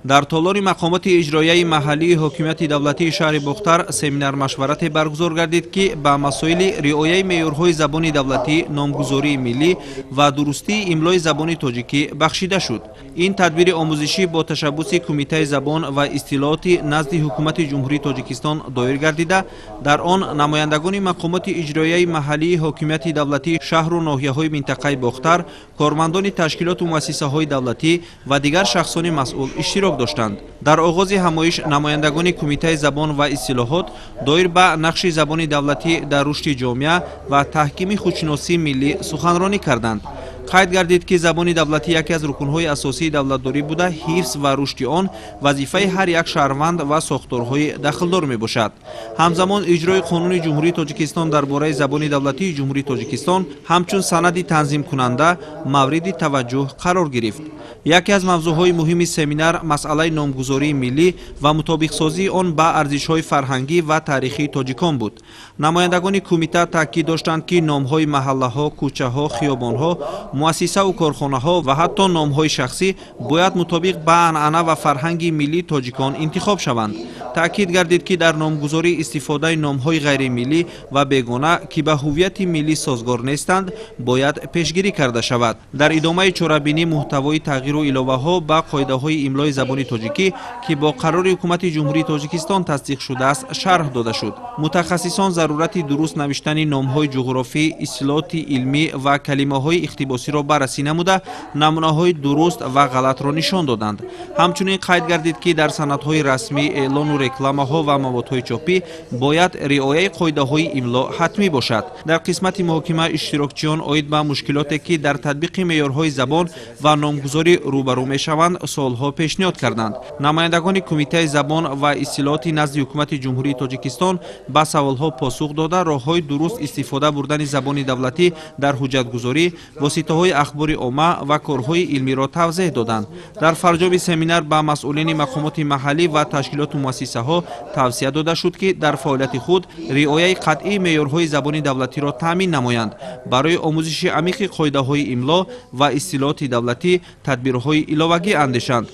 Дар толори мақомоти иҷроияи маҳаллии ҳокимияти давлатии шаҳри Бохтар семинар-машварате баргузор гардид, ки ба масоили риояи меъёрҳои забони давлатӣ, номгузории миллӣ ва дурустии имлои забони тоҷикӣ бахшида шуд. Ин тадбири омӯзишӣ бо ташаббуси Кумитаи забон ва истилоҳоти назди Ҳукумати Ҷумҳурии Тоҷикистон доир гардида, дар он намояндагони мақомоти иҷроияи маҳаллии ҳокимияти давлатии шаҳру ноҳияҳои минтақаи Бохтар, кормандони ташкилоту муассисаҳои давлатӣ ва дигар шахсони масъул иштирок доштанд. Дар оғози ҳамоиш намояндагони Кумитаи забон ва истилоҳот доир ба нақши забони давлатӣ дар рушди ҷомеа ва таҳкими худшиносии миллӣ суханронӣ карданд. Қайд гардид, ки забони давлатӣ яке аз рукнҳои асосии давлатдорӣ буда, ҳифз ва рушди он вазифаи ҳар як шаҳрванд ва сохторҳои дахлдор мебошад. Ҳамзамон иҷрои Қонуни Ҷумҳурии Тоҷикистон дар бораи забони давлатии Ҷумҳурии Тоҷикистон ҳамчун санади танзимкунанда мавриди таваҷҷӯҳ қарор гирифт. Яке аз мавзӯъҳои муҳими семинар масъалаи номгузории миллӣ ва мутобиқсозии он ба арзишҳои фарҳангӣ ва таърихии тоҷикон буд. Намояндагони кумита таъкид доштанд, ки номҳои маҳаллаҳо, кӯчаҳо, хиёбонҳо, муассисаву корхонаҳо ва ҳатто номҳои шахсӣ бояд мутобиқ ба анъана ва фарҳанги миллии тоҷикон интихоб шаванд. Таъкид гардид, ки дар номгузорӣ истифодаи номҳои ғайримиллӣ ва бегона, ки ба ҳуввияти миллӣ созгор нестанд, бояд пешгирӣ карда шавад. Дар идомаи чорабинӣ муҳтавои тағйиру иловаҳо ба қоидаҳои имлои забони тоҷикӣ, ки бо қарори Ҳукумати Ҷумҳурии Тоҷикистон тасдиқ шудааст, шарҳ дода шуд. Мутахассисон зарурати дуруст навиштани номҳои ҷуғрофӣ, истилоҳоти илмӣ ва калимаҳои иқтибосиро баррасӣ намуда, намунаҳои дуруст ва ғалатро нишон доданд. Ҳамчунин қайд гардид, ки дар санадҳои расмӣ, эълону рекламаҳо ва маводҳои чопӣ бояд риояи қоидаҳои имло ҳатмӣ бошад. Дар қисмати муҳокима иштирокчиён оид ба мушкилоте, ки дар татбиқи меъёрҳои забон ва номгузорӣ рӯбарӯ мешаванд, суолҳо пешниҳод карданд. Намояндагони Кумитаи забон ва истилоҳоти назди Ҳукумати Ҷумҳурии Тоҷикистон ба саволҳо посух дода, роҳҳои дуруст истифода бурдани забони давлатӣ дар ҳуҷҷатгузорӣ, воситаҳои ахбори омма ва корҳои илмиро тавзеҳ доданд. Дар фарҷоми семинар ба масъулини мақомоти маҳаллӣ ва ташкилоту муассисаҳо тавсия дода шуд, ки дар фаъолияти худ риояи қатъии меъёрҳои забони давлатиро таъмин намоянд, барои омӯзиши амиқи қоидаҳои имло ва истилоҳоти давлатӣ тадбирҳои иловагӣ андешанд.